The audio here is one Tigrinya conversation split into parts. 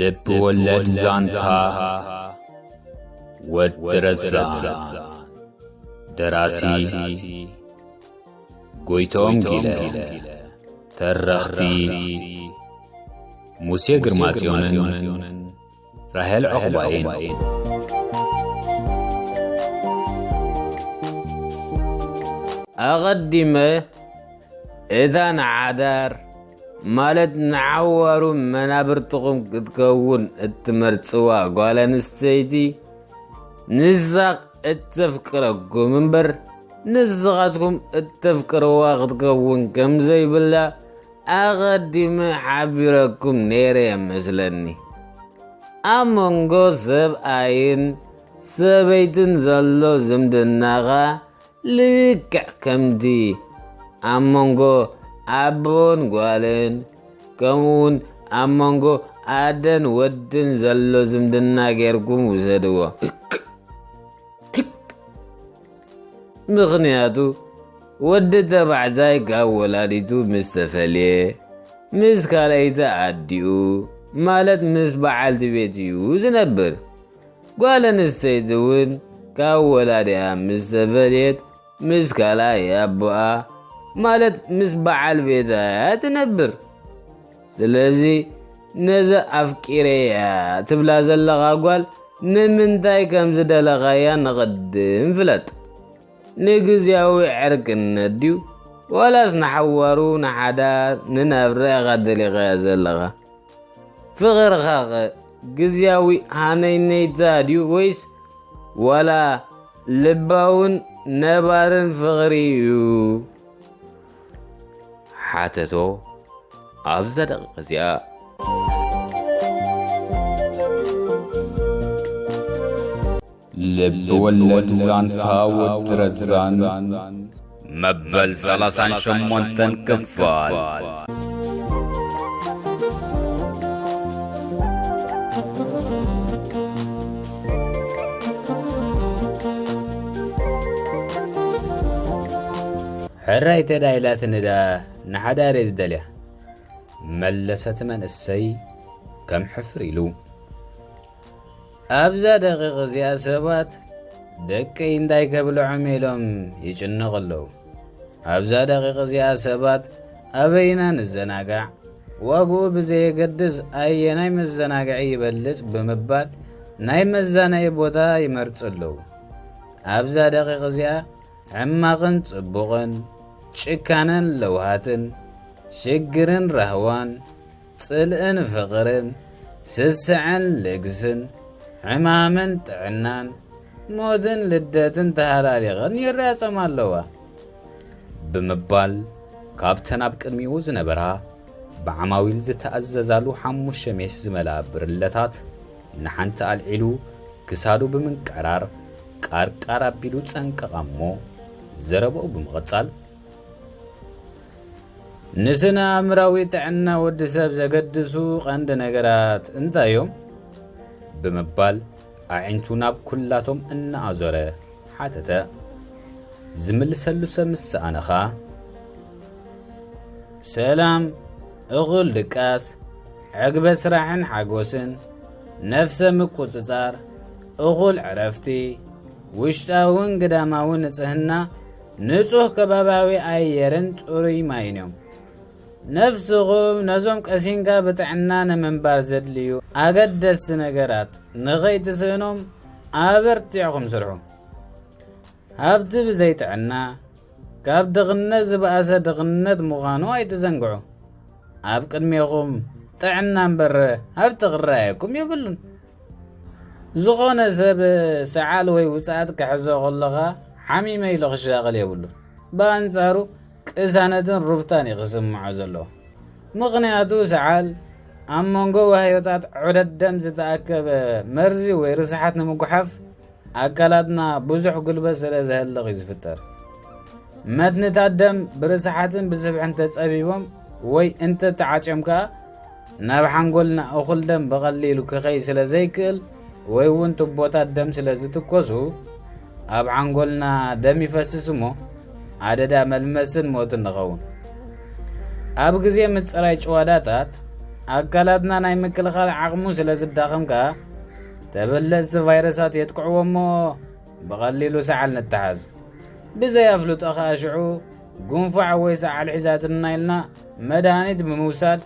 ልብ ወለድ ዛንታ ወዲ ረዛን። ደራሲ ጎይቶም ጊለ። ተረኽቲ ሙሴ ግርማጽዮንን ራሄል ዑቕባይን። ኣቐዲመ እታ ንሓዳር ማለት ንሓዋሩ መናብርትኹም ክትከውን እትመርጽዋ ጓል ኣንስተይቲ ንሳ እተፍቅረኩም እምበር ንስኻትኩም እተፍቅርዋ ክትከውን ከም ዘይብላ ኣቐዲመ ሓቢረኩም ነይረ እየ መስለኒ። ኣብ መንጎ ሰብኣይን ሰበይትን ዘሎ ዝምድናኻ ልክዕ ከምቲ ኣብ መንጎ ኣቦን ጓልን ከምኡውን ኣብ መንጎ ኣደን ወድን ዘሎ ዝምድና ጌርኩም ውሰድዎ። ምኽንያቱ ወዲ ተባዕታይ ካብ ወላዲቱ ምስ ተፈልየ ምስ ካልኣይቲ ኣዲኡ ማለት ምስ በዓልቲ ቤት እዩ ዝነብር። ጓል ኣንስተይቲ እውን ካብ ወላዲኣ ምስ ተፈልየት ምስ ካልኣይ ኣቦኣ ማለት ምስ በዓል ቤታ እያ ትነብር። ስለዚ ነዛ ኣፍቂረያ ትብላ ዘለኻ ጓል ንምንታይ ከም ዝደለኻያ ንቕድም ፍለጥ። ንግዝያዊ ዕርክነት ድዩ ዋላስ ንሓዋሩ ንሓዳር ንናብራ ኢኻ ደሊኻያ ዘለኻ? ፍቕርኻኸ ግዝያዊ ሃነይነይታ ድዩ ወይስ ዋላ ልባውን ነባርን ፍቕሪ እዩ? ሓተቶ ኣብዛ ደቂቕ እዚኣ። ልብ ወለድ ዛንታ ወዲ ረዛን መበል ሰላሳን ሸሞንተን ክፋል። ሕራይ ተዳይላትኒ ዳ ንሓዳር እየ ዝደልያ፣ መለሰ እቲ መንእሰይ ከም ሕፍር ኢሉ። ኣብዛ ደቂቕ እዚኣ ሰባት ደቀይ እንታይ ከብልዖም ኢሎም ይጭነቑ ኣለዉ። ኣብዛ ደቂቕ እዚኣ ሰባት ኣበይና ንዘናጋዕ፣ ዋግኡ ብዘየገድስ ኣየናይ መዘናግዒ ይበልጽ ብምባል ናይ መዛነዪ ቦታ ይመርጹ ኣለዉ። ኣብዛ ደቂቕ እዚኣ ሕማቕን ጽቡቕን፣ ጭካነን ለውሃትን፣ ሽግርን ራህዋን፣ ጽልእን ፍቕርን፣ ስስዐን ልግስን፣ ሕማምን ጥዕናን፣ ሞትን ልደትን ተሃላሊኸን ይራጸማ ኣለዋ ብምባል ካብተን ኣብ ቅድሚኡ ዝነበራ ብዓማዊል ዝተኣዘዛሉ ሓሙሽተ ሜስ ዝመልኣ ብርለታት ንሓንቲ ኣልዒሉ ክሳዱ ብምንቀራር ቃርቃር ኣቢሉ ጸንቀቓ እሞ ዘረባኡ ብምቕጻል፣ ንስነ ኣእምራዊ ጥዕና ወዲ ሰብ ዘገድሱ ቀንዲ ነገራት እንታይ እዮም? ብምባል ኣዒንቱ ናብ ኩላቶም እናኣዞረ ሓተተ። ዝምልሰሉ ሰብ ምስ ሰኣነ ኸኣ፣ ሰላም፣ እኹል ድቃስ፣ ዕግበት ስራሕን ሓጎስን፣ ነፍሰ ምቁጽጻር፣ እኹል ዕረፍቲ፣ ውሽጣውን ግዳማውን ንጽህና፣ ንጹህ ከባብያዊ ኣየርን ጽሩይ ማይን እዮም። ነፍስኹም ነዞም ቀሲንካ ብጥዕና ንምንባር ዘድልዩ ኣገደስቲ ነገራት ንኸይትስእኖም ኣበርቲዕኹም ስርሑ። ሃብቲ ብዘይ ጥዕና ካብ ድኽነት ዝበኣሰ ድኽነት ምዃኑ ኣይትዘንግዑ። ኣብ ቅድሜኹም ጥዕና እምበር ሃብቲ ክረኣየኩም የብሉን። ዝኾነ ሰብ ሰዓል ወይ ውጽኣት ክሕዞ ከለኻ ሓሚመ ኢሉ ክሻቐል የብሉን። ብኣንጻሩ ቅሳነትን ሩፍታን እዩ ክስምዖ ዘለዎ። ምኽንያቱ ሰዓል ኣብ መንጎ ዋህዮታት ዑደት ደም ዝተኣከበ መርዚ ወይ ርስሓት ንምጉሓፍ ኣካላትና ብዙሕ ጉልበት ስለ ዘህልቕ እዩ ዝፍጠር። መትንታት ደም ብርስሓትን ብስብሕን ተጸቢቦም ወይ እንተተዓጽዮም ከኣ ናብ ሓንጎልና እኹል ደም ብቐሊሉ ክኸይ ስለ ዘይክእል ወይ እውን ቱቦታት ደም ስለ ዝትኮሱ ኣብ ሓንጎልና ደም ይፈስስ እሞ ኣደዳ መልመስን ሞትን ንኸውን። ኣብ ግዜ ምጽራይ ጭዋዳታት ኣካላትና ናይ ምክልኻል ዓቕሙ ስለ ዝዳኸም ከኣ፣ ተበለጽቲ ቫይረሳት የጥቅዕዎ እሞ፣ ብቐሊሉ ሰዓል ንተሓዝ። ብዘይ ኣፍልጦ ከኣ ሽዑ፣ ጉንፋዕ ወይ ሰዓል ሒዛትና ኢልና መድሃኒት ብምውሳድ፣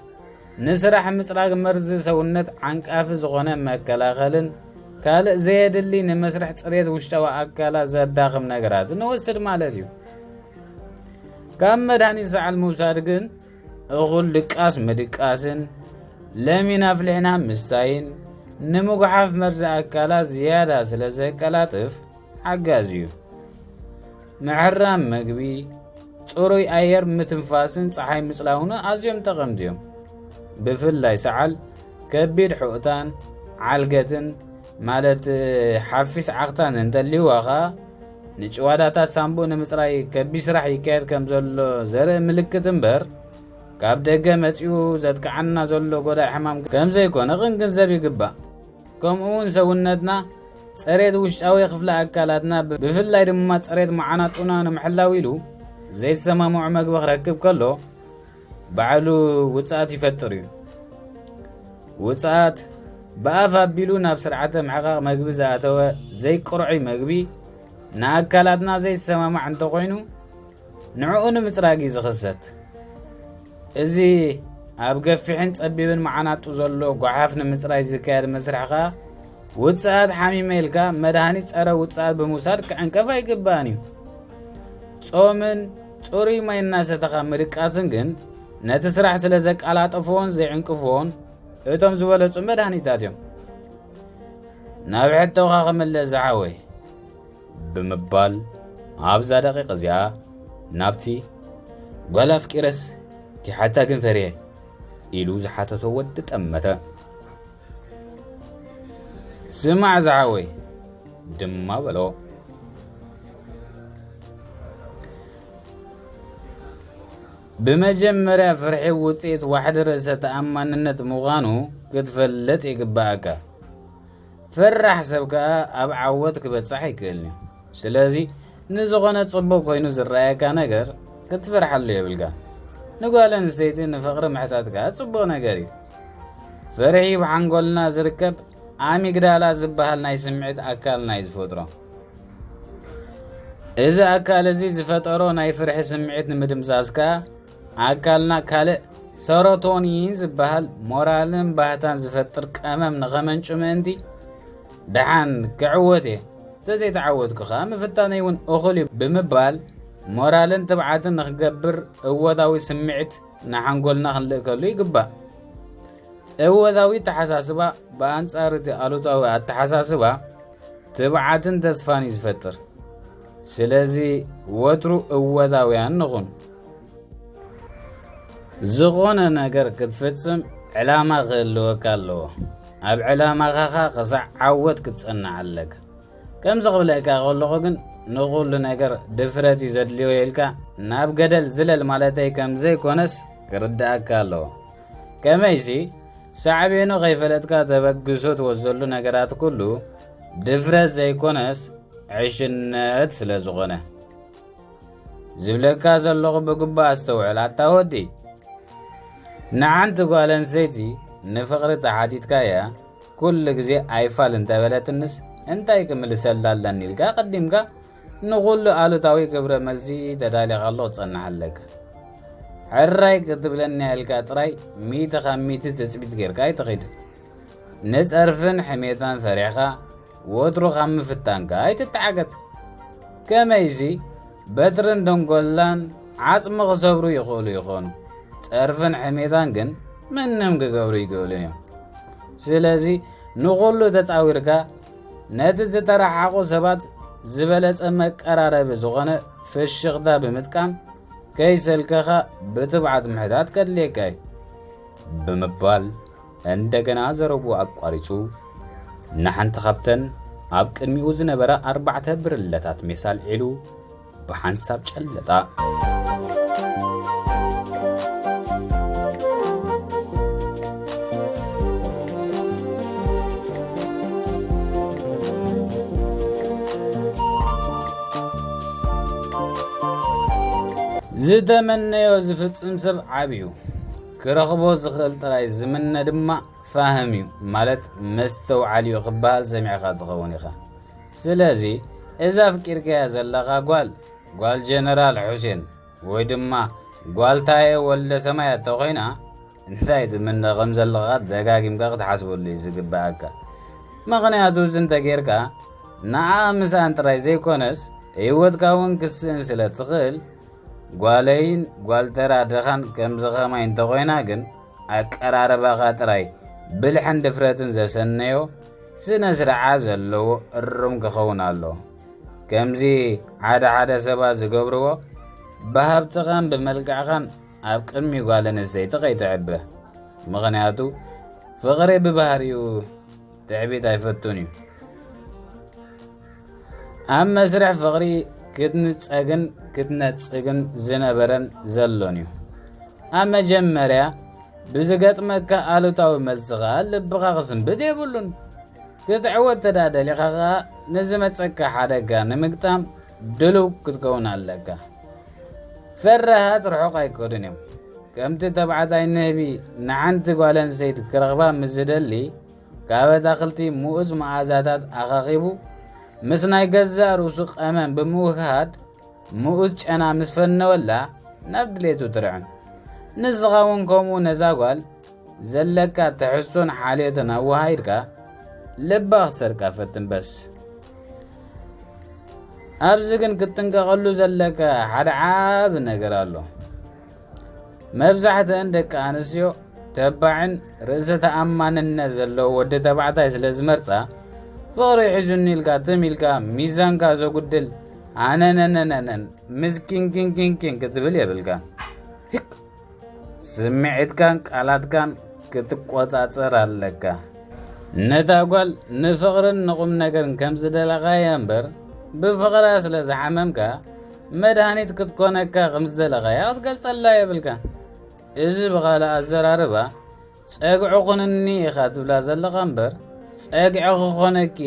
ንስራሕ ምጽራግ መርዚ ሰውነት ዓንቃፊ ዝኾነ መከላኸልን ካልእ ዘየድሊ ንመስርሕ ጽሬት ውሽጣዊ ኣካላት ዘዳኽም ነገራት ንወስድ ማለት እዩ። ካብ መድሃኒት ሰዓል ምውሳድ ግን፣ እኹል ድቃስ ምድቃስን ለሚን ኣፍሊሕና ምስታይን ንምጉሓፍ መርዚ ኣካላት ዝያዳ ስለ ዘቀላጥፍ ሓጋዚ እዩ። ምሕራም መግቢ፣ ጽሩይ ኣየር ምትንፋስን ጸሓይ ምጽላውን ኣዝዮም ጠቐምቲ እዮም። ብፍላይ ሰዓል ከቢድ ሑቕታን ዓልገትን፣ ማለት ሓፊስ ዓኽታን እንተልይዋ ኸኣ፣ ንጭዋዳታት ሳንቡእ ንምጽራይ ከቢድ ስራሕ ይካየድ ከም ዘሎ ዘርኢ ምልክት እምበር፣ ካብ ደገ መጺኡ ዘጥቅዓና ዘሎ ጎዳኢ ሕማም ከም ዘይኮነ ክንግንዘብ ይግባእ። ከምኡ እውን ሰውነትና ጸሬት ውሽጣዊ ክፍሊ ኣካላትና፣ ብፍላይ ድማ ጸሬት መዓናጡና ንምሕላው ኢሉ ዘይሰማምዖ መግቢ ክረክብ ከሎ፣ ባዕሉ ውጽኣት ይፈጥር እዩ። ውጽኣት ብኣፍ ኣቢሉ ናብ ስርዓተ ምሕቓቕ መግቢ ዝኣተወ ዘይቅርዑይ መግቢ ንኣካላትና ዘይሰማማዕ እንተኾይኑ፣ ንዕኡ ንምጽራግ እዩ ዝኽሰት። እዚ ኣብ ገፊሕን ጸቢብን መዓናጡ ዘሎ ጓሓፍ ንምጽራይ ዝካየድ መስርሕ ከኣ፣ ውጽኣት ሓሚመ ኢልካ መድሃኒት ጸረ ውጽኣት ብምውሳድ ክዕንቀፍ ኣይግባእን እዩ። ጾምን ጽሩይ ማይ እናሰተኻ ምድቃስን ግን ነቲ ስራሕ ስለ ዘቀላጥፍዎን ዘይዕንቅፍዎን እቶም ዝበለጹ መድሃኒታት እዮም። ናብ ሕቶኻ ክምለስ ዝሓወይ፣ ብምባል ኣብዛ ደቂቕ እዚኣ ናብቲ ጓል ኣፍቂረስ ኪሓታ ግን ፈርየ ኢሉ ዝሓተቶ ወዲ ጠመተ። ስማዕ ዝሓወይ ድማ በሎ። ብመጀመርያ ፍርሒ ውጽኢት ዋሕዲ ርእሰ ተኣማንነት ምዃኑ ክትፈልጥ ይግባኣካ። ፈራሕ ሰብ ከኣ ኣብ ዓወት ክበጽሕ ኣይክእልን እዩ። ስለዚ ንዝኾነ ጽቡቕ ኮይኑ ዝረኣየካ ነገር ክትፈርሓሉ የብልካ። ንጓል ኣንስተይቲ ንፍቕሪ ምሕታት ከኣ ጽቡቕ ነገር እዩ። ፍርሒ ብሓንጎልና ዝርከብ ኣሚግዳላ ዝበሃል ናይ ስምዒት ኣካልና እዩ ዝፈጥሮ። እዚ ኣካል እዚ ዝፈጠሮ ናይ ፍርሒ ስምዒት ንምድምሳስ ከኣ ኣካልና ካልእ ሰሮቶኒን ዝበሃል ሞራልን ባህታን ዝፈጥር ቀመም ንኸመንጩ ምእንቲ፣ ደሓን ክዕወት እየ፣ እንተዘይተዓወትኩ ኸኣ ምፍታነይ እውን እኹል እዩ ብምባል ሞራልን ትብዓትን ንኽገብር እወታዊ ስምዒት ንሓንጎልና ክንልእከሉ ይግባእ። እወታዊ ኣተሓሳስባ ብኣንጻር እቲ ኣሉታዊ ኣተሓሳስባ ትብዓትን ተስፋን እዩ ዝፈጥር። ስለዚ ወትሩ እወታውያን ንኹን። ዝኾነ ነገር ክትፍጽም ዕላማ ክህልወካ ኣለዎ። ኣብ ዕላማኻ ኸኣ ክሳዕ ዓወት ክትጸንዕ ኣለካ። ከምዚ ክብለካ ከለኹ ግን ንኹሉ ነገር ድፍረት እዩ ዘድልዮ ኢልካ ናብ ገደል ዝለል ማለተይ ከም ዘይኮነስ ክርድኣካ ኣለዎ። ከመይሲ ሳዕቤኑ ከይፈለጥካ ተበግሶ ትወስደሉ ነገራት ኩሉ ድፍረት ዘይኮነስ ዕሽነት ስለ ዝኾነ። ዝብለካ ዘለኹ ብግቡእ ኣስተውዕል ኣታ ወዲ። ንሓንቲ ጓል ኣንስተይቲ ንፍቕሪ ተሓቲትካያ ኩሉ ግዜ ኣይፋል እንተበለትንስ እንታይ ክምልሰላ ኣለኒ ኢልካ ኣቐዲምካ ንኹሉ ኣሉታዊ ግብረ መልሲ ተዳሊኻሉ ክትጸንሕ ኣለካ። ሕራይ ክትብለኒ ኢልካ ጥራይ ሚእቲ ካብ ሚእቲ ትጽቢት ጌርካ ኣይትኺድ። ንጸርፍን ሕሜታን ፈሪሕኻ ወትሩ ካብ ምፍታንካ ኣይትተዓገት። ከመይሲ በትርን ደንጎላን ዓጽሚ ክሰብሩ ይኽእሉ ይኾኑ፣ ጸርፍን ሕሜታን ግን ምንም ክገብሩ ይክእሉን እዮም። ስለዚ ንኹሉ ተጻዊርካ ነቲ ዝተረሓቑ ሰባት ዝበለጸ መቀራረቢ ዝኾነ ፍሽኽታ ብምጥቃም ከይሰልከኻ ብትብዓት ምሕታት ከድልየካ እዩ ብምባል እንደገና ዘረብኡ ኣቋሪጹ፣ ንሓንቲ ካብተን ኣብ ቅድሚኡ ዝነበራ ኣርባዕተ ብርለታት ሜሳ ኣልዒሉ ብሓንሳብ ጨለጣ። ዝተመነዮ ዝፍጽም ሰብ ዓብዩ። ክረኽቦ ዝኽእል ጥራይ ዝምነ ድማ ፋህም እዩ፣ ማለት መስተውዓል እዩ ክበሃል ሰሚዕኻ ትኸውን ኢኻ። ስለዚ እዛ ኣፍቂርካያ ዘለኻ ጓል፣ ጓል ጀነራል ሑሴን ወይ ድማ ጓል ታየ ወልደ ሰማያት ተኾይና፣ እንታይ ትምነ ከም ዘለኻ ደጋጊምካ ክትሓስበሉ እዩ ዝግበኣካ። ምኽንያቱ እዚ እንተጌርካ፣ ንዓ ምስኣን ጥራይ ዘይኮነስ ህይወትካ እውን ክስእን ስለ ትኽእል፣ ጓለይን ጓል ተራ ድኻን ከምዚ ኸማይ እንተኾይና ግን፣ ኣቀራርባኻ ጥራይ ብልሕን ድፍረትን ዘሰነዮ ስነ ስርዓት ዘለዎ እሩም ክኸውን ኣሎ። ከምዚ ሓደ ሓደ ሰባት ዝገብርዎ፣ ብሃብትኻን ብመልክዕኻን ኣብ ቅድሚ ጓል ኣንስተይቲ ከይትዕበ። ምኽንያቱ ፍቕሪ ብባህሪኡ ትዕቢት ኣይፈቱን እዩ። ኣብ መስርሕ ፍቕሪ ክትንጸግን ክትነጽግን ዝነበረን ዘሎን እዩ። ኣብ መጀመርያ ብዝገጥመካ ኣሉታዊ መልሲ ኸኣ ልብኻ ክስንብድ የብሉን። ክትዕወት ተዳ ደሊኻ ኸኣ ንዝመጸካ ሓደጋ ንምግጣም ድሉው ክትከውን ኣለካ። ፈራሃት ርሑቕ ኣይከዱን እዮም። ከምቲ ተባዕታይ ንህቢ ንሓንቲ ጓል ኣንስተይቲ ክረኽባ ምስ ዝደሊ፣ ካብ ኣታኽልቲ ምኡዝ መኣዛታት ኣኻኺቡ ምስ ናይ ገዛእ ርእሱ ቀመም ብምውህሃድ ምኡዝ ጨና ምስ ፈነወላ ናብ ድሌቱ ትርዕም። ንስኻ እውን ከምኡ ነዛ ጓል ዘለካ ትሕዝቶን ሓልዮትን ኣወሃሂድካ ልባ ክሰርቃ ፈትን በስ። ኣብዚ ግን ክትጥንቀቐሉ ዘለካ ሓደ ዓቢ ነገር ኣሎ። መብዛሕትአን ደቂ ኣንስትዮ ተባዕን ርእሰ ተኣማንነት ዘለዎ ወዲ ተባዕታይ ስለ ዝመርጻ፣ ፍቕሪ ሒዙኒ ኢልካ ትም ኢልካ ሚዛንካ ዘጉድል ኣነነነነነን ምስኪንኪንኪንኪን ክትብል የብልካ። ሂክ! ስምዒትካን ቃላትካን ክትቆጻጸር ኣለካ። ነታ ጓል ንፍቕርን ንቑም ነገርን ከም ዝደለኻያ እምበር፣ ብፍቕራ ስለ ዝሓመምካ፣ መድሃኒት ክትኮነካ ከም ዝደለኻያ ክትገልጸላ የብልካን። እዚ ብኻልእ ኣዘራርባ፣ "ጸግዒ ኩንኒ ኢኻ ትብላ ዘለኻ እምበር፣ ጸግዒ ክኾነኪ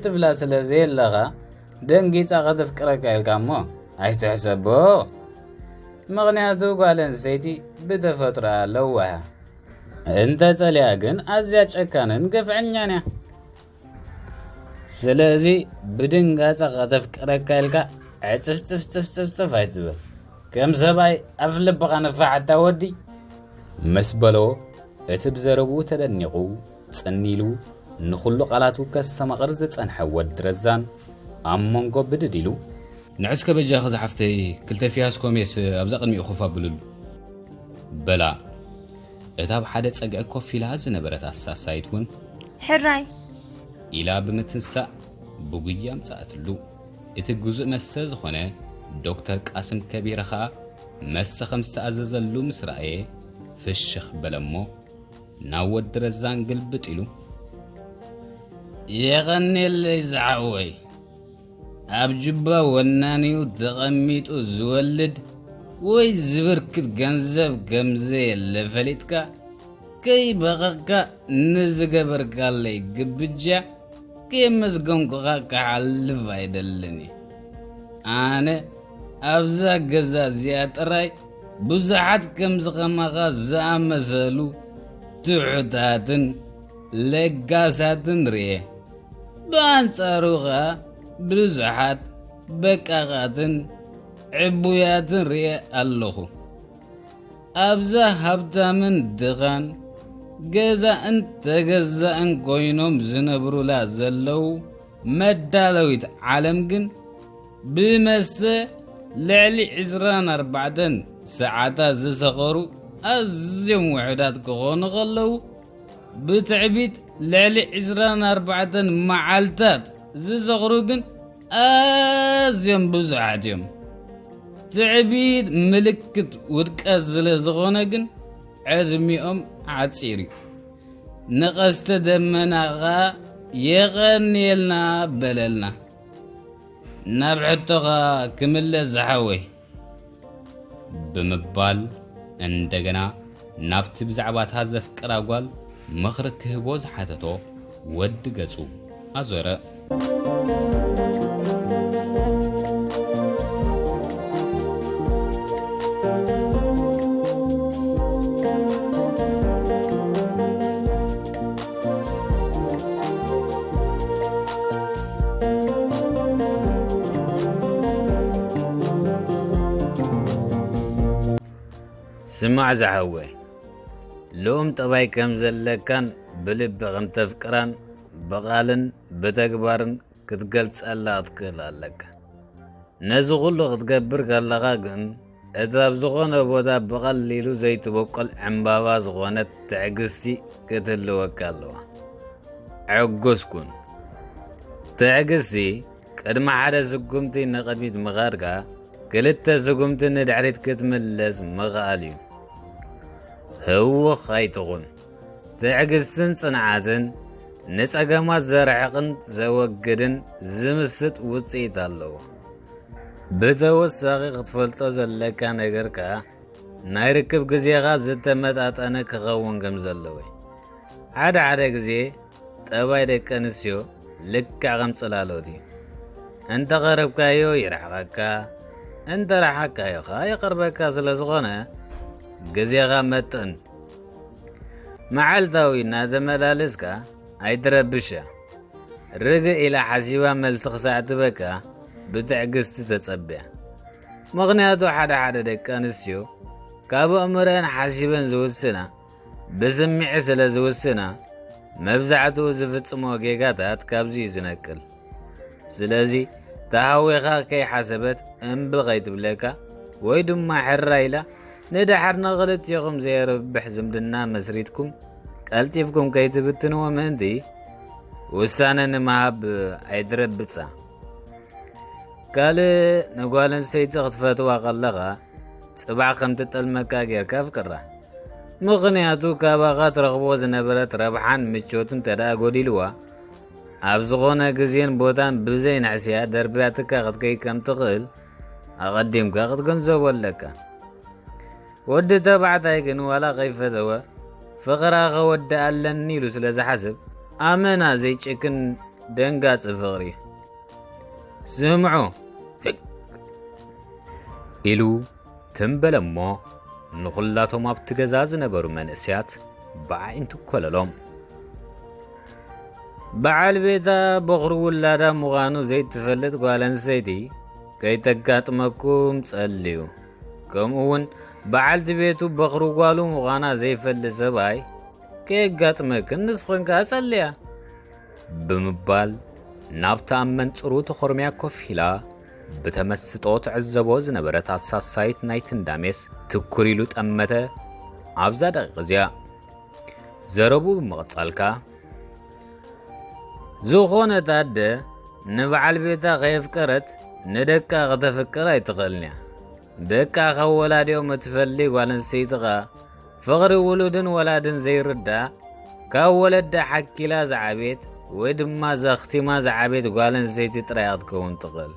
ትብላ ስለ ዘየለኻ፣ ደንጊጻ ከተፍቅረካ ኢልካ እሞ ኣይትሕሰቦ። ምኽንያቱ ጓል ኣንስተይቲ ብተፈጥሮኣ ለዋህ እያ። እንተ ጸሊኣ ግን ኣዝያ ጨካንን ግፍዐኛን እያ። ስለዚ ብድንጋጸ ከተፍቅረካ ኢልካ ዕጽፍጽፍጽፍጽፍ ኣይትበል። ከም ሰብኣይ ኣፍ ልብኻ ንፋሕ ኣታ ወዲ" ምስ በሎ፣ እቲ ብዘረብኡ ተደኒቑ፣ ጽን ኢሉ፣ ንኹሉ ቃላቱ ከስተማቕር ዝጸንሐ ወዲ ረዛን ኣብ መንጎ ብድድ ኢሉ፣ "ንዕስከ በጃኺ ዝሓፍተይ፣ ክልተ ፊያስኮ ሜስ ኣብዛ ቅድሚኡ ኮፍ ኣብልሉ" በላ። እታ ኣብ ሓደ ጸግዒ ኮፍ ኢላ ዝነበረት ኣሳሳይት እውን፣ "ሕራይ" ኢላ ብምትንሳእ ብጉያ ኣምጽኣትሉ። እቲ ግዙእ መስተ ዝኾነ ዶክተር ቃስም ከቢረ ኸኣ መስተ ከም ዝተኣዘዘሉ ምስ ረኣየ ፍሽኽ በለ እሞ ናብ ወዲ ረዛን ግልብጥ ኢሉ፣ "የቐንየለይ ዝሓወይ፣ ኣብ ጅባ ወናኒኡ ተቐሚጡ ዝወልድ ወይ ዝብርክት ገንዘብ ከም ዘየለ ፈሊጥካ፣ ከይበቐቕካ ንዝገበርካለይ ግብጃ ከየመስገንኩኻ ክሓልፍ ኣይደልን እየ። ኣነ ኣብዛ ገዛ እዚኣ ጥራይ ብዙሓት ከምዚ ኸማኻ ዝኣመሰሉ ትሑታትን ለጋሳትን ርኤ። ብኣንጻሩ ኸኣ ብዙሓት በቃቓትን ዕቡያትን ርኤ ኣለኹ። ኣብዛ ሃብታምን ድኻን፣ ገዛእን ተገዛእን ኮይኖም ዝነብሩላ ዘለዉ መዳለዊት ዓለም ግን፣ ብመስተ ልዕሊ ዕስራን ኣርባዕተን ሰዓታት ዝሰኸሩ ኣዝዮም ውሑዳት ክኾኑ ከለዉ፣ ብትዕቢት ልዕሊ ዕስራን ኣርባዕተን መዓልታት ዝሰኽሩ ግን ኣዝዮም ብዙሓት እዮም። ትዕቢት ምልክት ውድቀት ስለ ዝኾነ ግን፣ ዕድሚኦም ሓጺር እዩ። ንቐስተ ደመና ኸኣ የቐንየልና በለልና። ናብ ሕቶኻ ክምለስ ዝሓወይ" ብምባል እንደገና ናብቲ ብዛዕባታ ዘፍቅራ ጓል ምኽሪ ክህቦ ዝሓተቶ ወዲ ገጹ ኣዞረ። ስማዕ ዝሓወይ፣ ልኡም ጠባይ ከም ዘለካን ብልቢ ከም ተፍቅራን ብቓልን ብተግባርን ክትገልጸላ ክትክእል ኣለካ። ነዚ ኩሉ ክትገብር ከለኻ ግን፣ እታ ኣብ ዝኾነ ቦታ ብቐሊሉ ዘይትበቁል ዕምባባ ዝኾነት ትዕግስቲ ክትህልወካ ኣለዋ። ዕጉስ ኩን። ትዕግስቲ ቅድሚ ሓደ ስጉምቲ ንቕድሚት ምኻድካ፣ ክልተ ስጉምቲ ንድሕሪት ክትምለስ ምኽኣል እዩ። ህውኽ ኣይትኹን። ትዕግስትን ጽንዓትን ንጸገማት ዘርሕቕን ዘወግድን ዝምስጥ ውጽኢት ኣለዎ። ብተወሳኺ ክትፈልጦ ዘለካ ነገር ከኣ፣ ናይ ርክብ ግዜኻ ዝተመጣጠነ ክኸውን ከም ዘለዎ እዩ። ሓደ ሓደ ግዜ ጠባይ ደቂ ኣንስትዮ ልክዕ ከም ጽላሎት እዩ። እንተ ቐረብካዮ ይርሕቐካ፣ እንተ ረሓቕካዮ ኸኣ የቐርበካ። ስለ ዝኾነ ግዜኻ መጥን። መዓልታዊ እናተመላለስካ ኣይትረብሻ። ርግእ ኢላ ሓሲባ መልሲ ክሳዕ ትበካ ብትዕግስቲ ተጸብያ። ምኽንያቱ ሓደ ሓደ ደቂ ኣንስትዮ ካብ ኣእምሮአን ሓሲበን ዝውስና፣ ብስምዒ ስለ ዝውስና፣ መብዛሕትኡ ዝፍጽሞ ጌጋታት ካብዚ እዩ ዝነቅል። ስለዚ ተሃዊኻ ከይሓሰበት እምቢ ከይትብለካ፣ ወይ ድማ ሕራ ኢላ ንድሓር ንኽልቲኹም ዘየርብሕ ዝምድና መስሪትኩም ቀልጢፍኩም ከይትብትንዎ ምእንቲ፣ ውሳነ ንምሃብ ኣይትረብጻ። ካልእ፣ ንጓል ኣንስተይቲ ክትፈትዋ ከለኻ ጽባሕ ከም ትጠልመካ ጌርካ ኣፍቅራ። ምኽንያቱ ካባኻ ትረኽቦ ዝነበረት ረብሓን ምቾትን እንተ ደኣ ጎዲልዋ፣ ኣብ ዝኾነ ግዜን ቦታን ብዘይ ንሕስያ ደርብያትካ ክትከይድ ከም ትኽእል ኣቐዲምካ ክትግንዘቦ ኣለካ። ወዲ ተባዕታይ ግን ዋላ ከይፈተወ ፍቕራ ከወድእ ኣለኒ ኢሉ ስለ ዝሓስብ፣ ኣመና ዘይጭክን ደንጋጺ ፍቕሪ እዩ። ስምዑ! ኢሉ ትም በለ እሞ፣ ንኹላቶም ኣብቲ ገዛ ዝነበሩ መንእሰያት ብኣዒንቱ ኮለሎም። በዓል ቤታ በኹሪ ውላዳ ምዃኑ ዘይትፈልጥ ጓል ኣንስተይቲ ከይተጋጥመኩም ጸልዩ። ከምኡ እውን በዓልቲ ቤቱ በኹሪ ጓሉ ምዃና ዘይፈልጥ ሰብኣይ ከየጋጥመክን ንስኽን ከኣ ጸልያ። ብምባል ናብታ ኣብ መንጽሩ ተኾርምያ ኮፍ ኢላ ብተመስጦ ትዕዘቦ ዝነበረት ኣሳሳይት ናይቲ እንዳ ሜስ ትኩር ኢሉ ጠመተ። ኣብዛ ደቂቕ እዚኣ ዘረቡ ብምቕጻል ከኣ፣ ዝኾነት ኣደ ንበዓል ቤታ ከየፍቀረት ንደቃ ከተፍቅር ኣይትኽእልን እያ። ደቃ ካብ ወላዲኦም እትፈሊ ጓል ኣንስተይቲ ከኣ፣ ፍቕሪ ውሉድን ወላድን ዘይርድኣ፣ ካብ ወለዳ ሓኪላ ዝዓቤት ወይ ድማ ዘኽቲማ ዝዓቤት ጓል ኣንስተይቲ ጥራይ እያ ክትከውን ትኽእል።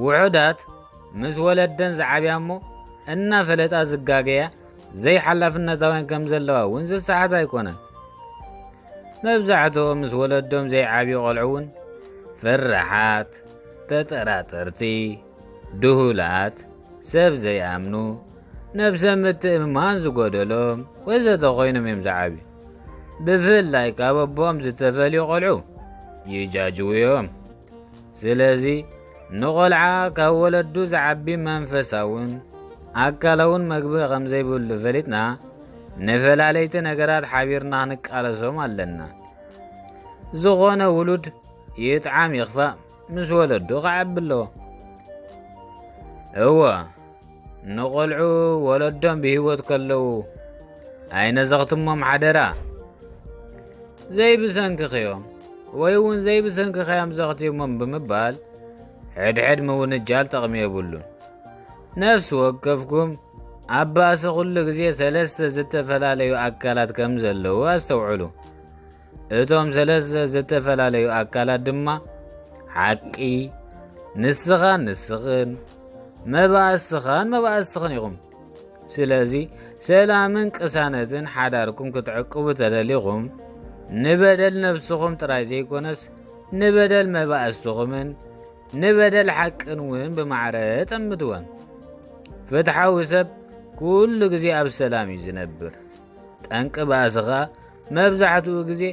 ውሑዳት ምስ ወለደን ዝዓብያ እሞ እናፈለጣ ዝጋገያ ዘይሓላፍነታውያን ከም ዘለዋ እውን ዝሰሓት ኣይኮነን። መብዛሕትኦም ምስ ወለዶም ዘይዓብዩ ቆልዑ እውን ፈራሓት፣ ተጠራጠርቲ፣ ድሁላት፣ ሰብ ዘይኣምኑ፣ ነብሰ ምትእምማን ዝጎደሎም ወዘተ ኮይኖም እዮም ዝዓብዩ። ብፍላይ ካብ ኣቦኦም ዝተፈልዩ ቆልዑ ይጃጅዉ እዮም። ስለዚ ንቆልዓ ካብ ወለዱ ዝዓቢ መንፈሳውን ኣካላውን መግቢ ከም ዘይብሉ ፈሊጥና፣ ንፈላለይቲ ነገራት ሓቢርና ክንቃለሶም ኣለና። ዝኾነ ውሉድ ይጥዓም ይኽፋእ ምስ ወለዱ ክዓቢ ኣለዎ። እወ፣ ንቆልዑ ወለዶም ብህይወት ከለዉ ኣይነዘኽትሞም ሓደራ። ዘይብሰንክኺ እዮም ወይ እውን ዘይብሰንክኺ እዮም ዘኽቲሞም ብምባል ሕድሕድ ምውንጃል ጥቕሚ የብሉን። ነፍሲ ወከፍኩም ኣብ ባእሲ ኩሉ ግዜ ሰለስተ ዝተፈላለዩ ኣካላት ከም ዘለዉ ኣስተውዕሉ። እቶም ሰለስተ ዝተፈላለዩ ኣካላት ድማ ሓቂ፣ ንስኻን ንስኽን፣ መባእስትኻን መባእስትኽን ኢኹም። ስለዚ ሰላምን ቅሳነትን ሓዳርኩም ክትዕቅቡ ተደሊኹም፣ ንበደል ነብስኹም ጥራይ ዘይኮነስ፣ ንበደል መባእስትኹምን ንበደል ሓቅን እውን ብማዕረ ጠምትወን። ፍትሓዊ ሰብ ኩሉ ግዜ ኣብ ሰላም እዩ ዝነብር። ጠንቂ ባእሲ ኸኣ መብዛሕትኡ ግዜ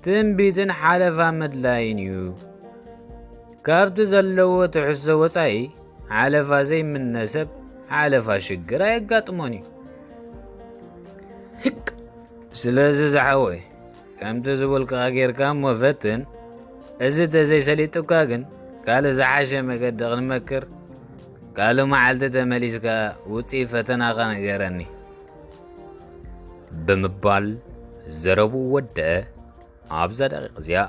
ትንቢትን ሓለፋ ምድላይን እዩ። ካብቲ ዘለዎ ትሕዝቶ ወጻኢ ሓለፋ ዘይምነ ሰብ ሓለፋ ሽግር ኣየጋጥሞን እዩ። ህቅ! ስለዚ ዝሓወይ፣ ከምቲ ዝበልኩኻ ጌርካ እሞ ፈትን። እዚ ተዘይሰሊጡካ ግን፣ ካልእ ዝሓሸ መገዲ ክንመክር፣ ካልእ መዓልቲ ተመሊስካ ውጽኢት ፈተናኻ ንገረኒ። ብምባል ዘረብኡ ወደአ። ኣብዛ ደቂቕ እዚኣ፣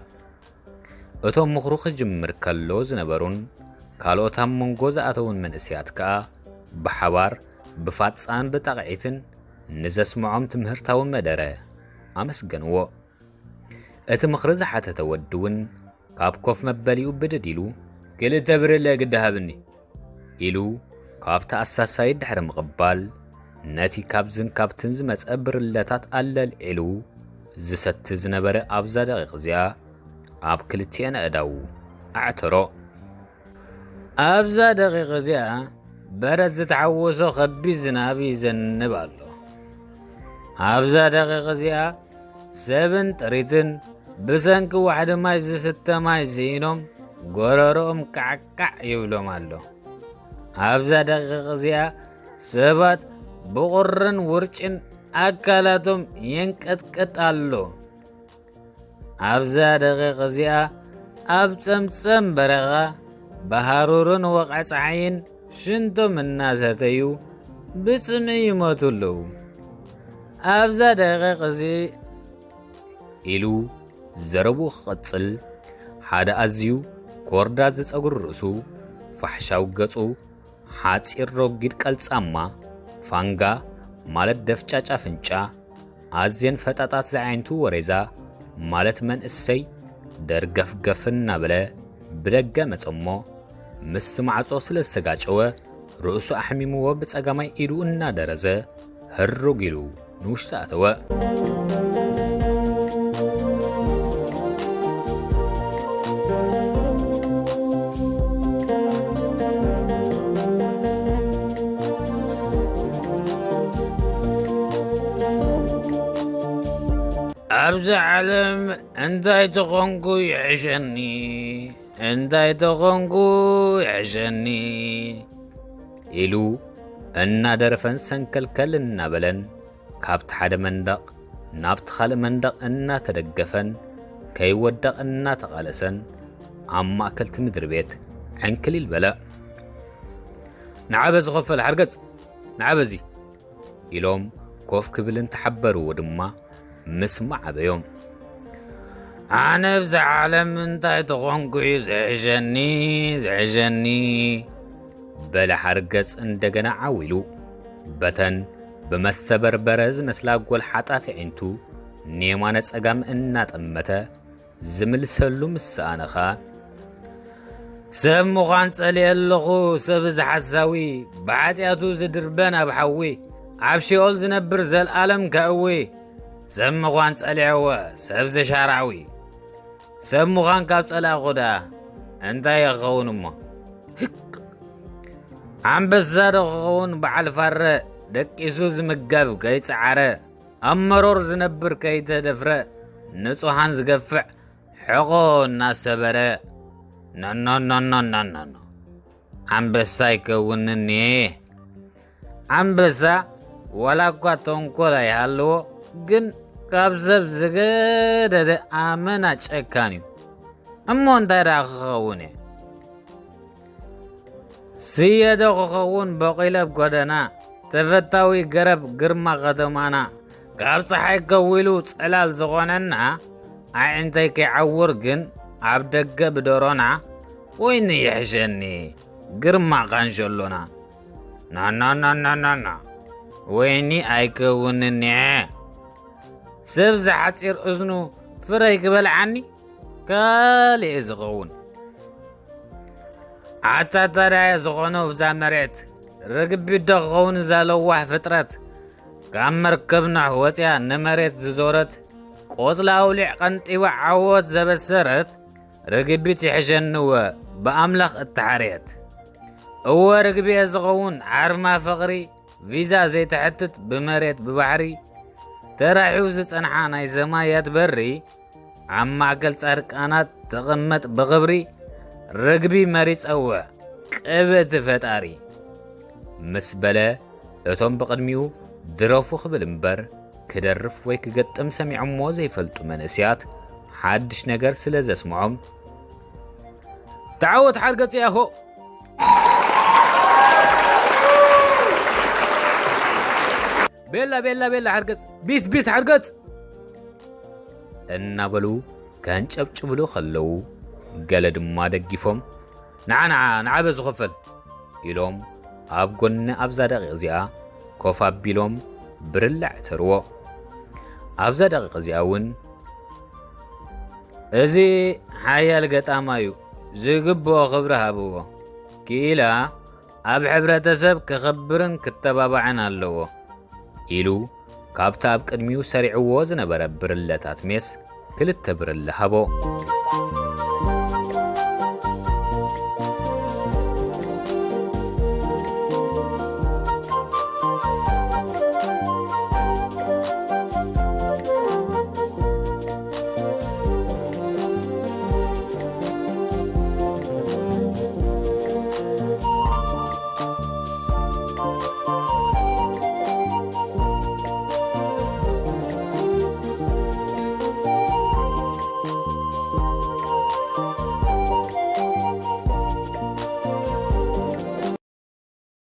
እቶም ምኽሩ ክጅምር ከሎ ዝነበሩን ካልኦት ኣብ መንጎ ዝኣተዉን መንእሰያት ከኣ፣ ብሓባር ብፋጻን ብጣቕዒትን ንዘስምዖም ትምህርታዊ መደረ ኣመስገንዎ። እቲ ምኽሪ ዝሓተተ ወዲ እውን ካብ ኮፍ መበሊኡ ብድድ ኢሉ፣ "ክልተ ብርለ ግዲ ሃብኒ" ኢሉ ካብቲ ኣሳሳይት ድሕሪ ምቕባል፣ ነቲ ካብዝን ካብትን ዝመጸ ብርለታት ኣለልዒሉ ዝሰቲ ዝነበረ ኣብዛ ደቂቕ እዚኣ ኣብ ክልቲኤን ኣእዳዉ ኣዕተሮ። ኣብዛ ደቂቕ እዚኣ በረድ ዝተሓወሶ ከቢድ ዝናብ ይዘንብ ኣሎ። ኣብዛ ደቂቕ እዚኣ ሰብን ጥሪትን ብሰንኪ ዋሕዲ ማይ ዝስተ ማይ ስኢኖም ጎረሮኦም ካዕካዕ ይብሎም ኣሎ። ኣብዛ ደቂቕ እዚኣ ሰባት ብቑርን ውርጭን ኣካላቶም የንቀጥቀጥ ኣሎ። ኣብዛ ደቂቕ እዚኣ ኣብ ጸምጸም በረኻ ብሃሩርን ወቕዒ ጸሓይን ሽንቶም እናሰተዩ ብጽምኢ ይሞቱ ኣለዉ። ኣብዛ ደቂቕ እዚ ኢሉ ዘረብኡ ክቕጽል፣ ሓደ ኣዝዩ ኮርዳዚ ጸጉሪ ርእሱ፣ ፋሕሻው ገጹ፣ ሓጺር ረጒድ ቀልጻማ፣ ፋንጋ ማለት ደፍጫጭ ኣፍንጫ፣ ኣዝየን ፈጣጣት ዝዓይንቱ ወሬዛ ማለት መንእሰይ ደርገፍገፍ እናበለ ብደገ መጸ እሞ፣ ምስ ማዕጾ ስለ ዝተጋጨወ፣ ርእሱ ኣሕሚምዎ ብጸጋማይ ኢዱ እናደረዘ ህሩግ ኢሉ ንውሽጢ ኣተወ። ኣብዚ ዓለም እንታይ ተኾንኩ ይሕሸኒ? እንታይ ተኾንኩ ይሕሸኒ? ኢሉ እናደረፈን ሰንከልከል እናበለን ካብቲ ሓደ መንደቕ ናብቲ ካልእ መንደቕ እናተደገፈን ከይወደቕ እናተቓለሰን ኣብ ማእከልቲ ምድሪ ቤት ዕንክሊል በለ። "ንዓ በዚ ኮፈል ሓርገጽ፣ ንዓ በዚ" ኢሎም ኮፍ ክብል እንተሓበርዎ ድማ ምስማዕ ኣበዮም። "ኣነ ኣብዚ ዓለም እንታይ ተኾንኩ እዩ ዝሕሸኒ፣ ዝሕሸኒ?" በለ ሓርገጽ እንደገና ዓው ኢሉ። በተን ብመስተበርበረ ዝመስላ ጎልሓጣት ኣዒንቱ ንየማነ ጸጋም እናጠመተ ዝምልሰሉ ምስ ሰኣነ ኸኣ፣ "ሰብ ምዃን ጸሊኤ ኣለኹ፣ ሰብ እዚ ሓሳዊ፣ ብሓጢኣቱ ዝድርበ ናብ ሓዊ፣ ኣብ ሺኦል ዝነብር ዘልኣለም ከእዊ፣ ሰብ ምዃን ጸሊኤወ፣ ሰብ ዝሻራዊ፣ ሰብ ምዃን ካብ ጸላእኹ ደኣ እንታይ ይኸውን እሞ? ህቅ! ኣንበሳ ዶ ክኸውን በዓል ፋረ፣ ደቂሱ ዝምገብ ከይጸዓረ?" ኣብ መሮር ዝነብር ከይተደፍረ፣ ንጹሃን ዝገፍዕ ሕቖ እናሰበረ፣ ኖኖኖኖኖኖ፣ ኣንበሳ ኣይከውንን እየ። ኣንበሳ ዋላ እኳ ተንኮል ኣይሃልዎ፣ ግን ካብ ሰብ ዝገደደ ኣመና ጨካን እዩ። እሞ እንታይ ደኣ ክኸውን እየ? ስየ ዶ ክኸውን በቂለ ኣብ ጎደና፣ ተፈታዊ ገረብ ግርማ ከተማና፣ ካብ ጸሓይ ከዊሉ ጽላል ዝኾነና፣ ኣዒንተይ ከይዓውር ግን ኣብ ደገ ብደሮና፣ ወይኒ ይሕሸኒ ግርማ ካንሸሎና። ናናናናናና፣ ወይኒ ኣይከውንን እየ። ሰብ ዝሓጺር እዝኑ ፍረይ ክበልዓኒ፣ ካልእ ዝኸውን። ኣታ ታዲያ ዝኾነ ብዛ መሬት፣ ርግቢት ዶ ክኸውን እዛ ለዋህ ፍጥረት? ካብ መርከብ ኖሕ ወፅያ ንመሬት ዝዞረት፣ ቆፅሊ ኣውሊዕ ቀንጢባ ዓወት ዘበሰረት፣ ርግቢት ይሕሸንወ ብኣምላኽ እተሓርየት። እወ ርግቢየ ዝኸውን ዓርማ ፍቕሪ፣ ቪዛ ዘይትሕትት ብመሬት ብባሕሪ፣ ተራሒው ዝጸንሓ ናይ ሰማያት በሪ፣ ኣብ ማእከል ጻድቃናት ትቕመጥ ብኽብሪ፣ ርግቢ መሪጸወ ቅብእቲ ፈጣሪ። ምስ በለ፣ እቶም ብቕድሚኡ ድረፉ ክብል እምበር፣ ክደርፍ ወይ ክገጥም ሰሚዖሞ ዘይፈልጡ መንእስያት ሓድሽ ነገር ስለ ዘስምዖም፣ "ተዓወት ሓርገጽ ያሆ!" "ቤላ፣ ቤላ፣ ቤላ ሓርገጽ! ቢስ፣ ቢስ ሓርገጽ!" እናበሉ ከንጨብጭብሉ ከለዉ፣ ገለ ድማ ደጊፎም፣ "ንዓ፣ ንዓ፣ ንዓ በዚ ኸፈል!" ኢሎም ኣብ ጎኒ ኣብዛ ደቂቕ እዚኣ ኮፍ ኣቢሎም ብርለ ዕተርዎ። ኣብዛ ደቂቕ እዚኣ እውን፣ "እዚ ሓያል ገጣማይ እዩ፣ ዝግብኦ ክብሪ ሃብዎ። ክኢላ ኣብ ሕብረተሰብ ክኸብርን ክተባባዕን ኣለዎ" ኢሉ ካብቲ ኣብ ቅድሚኡ ሰሪዕዎ ዝነበረ ብርለታት ሜስ ክልተ ብርለ ሃቦ።